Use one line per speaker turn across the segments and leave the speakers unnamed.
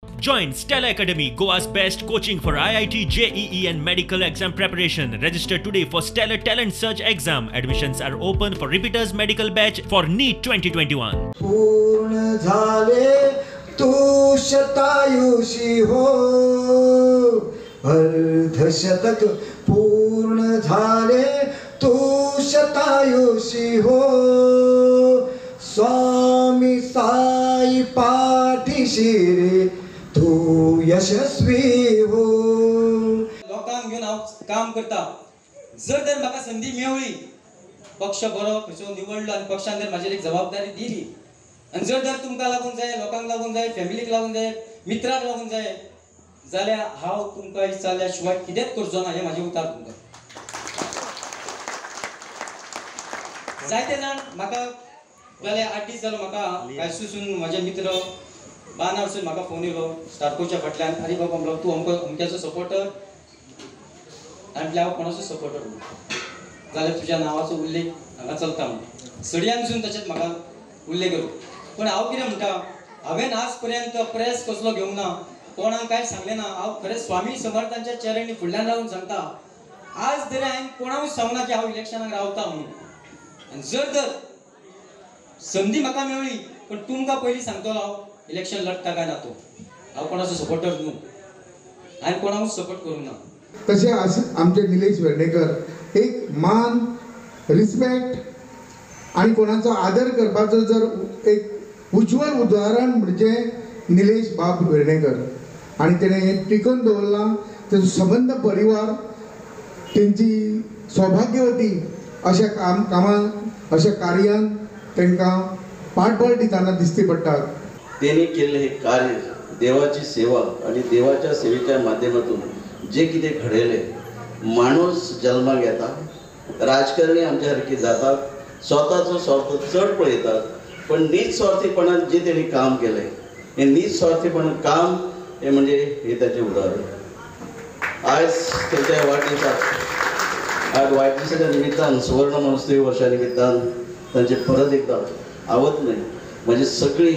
Join Stella Academy, Goa's best coaching for IIT, JEE and medical exam preparation. Register today for Stellar Talent Search exam. Admissions are open for repeaters medical batch for NEET 2021.
पूर्ण झाले तू शतायुषी हो, अर्धशतक पूर्ण झाले तू शतायुषी हो, स्वामी साई पाठीशी रे तू यशस्वी हो.
लोकांक घेवन हांव काम करता. जर तर म्हाका संदी मेवळी, पक्ष बरो खंयचो निवडलो आनी पक्षान जर म्हाजेर एक जबाबदारी दिली आनी जर तर तुमकां लागून जाय, लोकांक लागून जाय, फॅमिलीक लागून जाय, मित्राक लागून जाय जाल्यार हांव तुमकां विचारल्या शिवाय कितेंच करचो ना हें म्हाजें उतार तुमकां. जायते जाण म्हाका जाल्यार 8 दीस जालो म्हाका कांयसून म्हाजे मित्र बानारसून म्हाका फोन येयलो स्टार्कोच्या फाटल्यान, आरे बाबा म्हणलो तूं अमको अमक्याचो सपोर्टर आनी म्हटल्यार हांव कोणाचो सपोर्टर न्हू, जाल्यार तुज्या नांवाचो उल्लेख हांगा चलता म्हणून सडयानसून तशेंच म्हाका उल्लेख येयलो. पूण हांव कितें म्हणटा, हांवें आज पर्यंत प्रेस कसलो घेवंक ना, कोणाक कांय सांगलें ना. हांव खरें स्वामी समर्थांच्या चरणी फुडल्यान रावन सांगता, आज तरी हांवें कोणाकूच सांगना की हांव इलेक्शनाक रावता म्हणून. आनी जर तर संदी म्हाका मेळ्ळी पण तुमकां पयलीं सांगतलो हांव इलेक्शन लढटा काय ना तो, हांव कोणाचो सपोर्टर न्हू, हांवें कोणाकूच सपोर्ट करूंक ना.
तशें आमचे निलेश वेर्णेकर एक मान, रिस्पेक्ट आनी कोणाचो आदर करपाचो जर एक उज्ज्वल उदाहरण म्हणजे निलेश बाब वेर्णेकर, आनी तेणें हें टिकोवन दवरलां. तेजो संबंद परिवार तेंची सौभाग्यवती अशा कामान अशा कार्यान तांकां पाठबळ दितना दिसती पडटात.
त्यांनी केलेले हे कार्य देवाची सेवा आणि देवाच्या सेवेच्या माध्यमातून जे कितें घडयलें, माणूस जल्माक येता, राजकारणी आमच्या सारकी जातात, स्वताचो स्वार्थ चड पळयतात, पण निस्वार्थीपणान जे तेणी काम केलें हें निस्वार्थीपणान काम हें म्हणजे हे ताचें उदाहरण. आयज तेच्या वाडदिसाक, आज वाडदिसाच्या निमित्तान, सुवर्ण महोत्सवी वर्षा निमित्तान तांचे परत एकदा आवत न्हय म्हणजे सगळी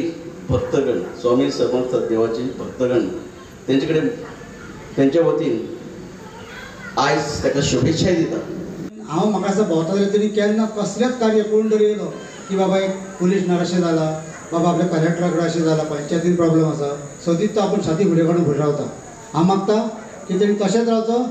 भक्तगण, स्वामी समर्थ देवाची भक्तगण तेंचे कडेन तेंच्या वतीन आयज ताका शुभेच्छाय दिता.
हांव म्हाका असो भोंवता जाल्यार तेणी केन्ना कसलेंच कार्य कोण तरी येयलो की बाबा एक पुलीस अशें जाला, बाबा आपल्या कलेक्टरा कडेन अशें जाला, पंचायतीन प्रॉब्लम आसा, सदींच तो आपूण सादी फुडें काडून फुडें रावता. हांव मागता की तेणी तशेंच रावचो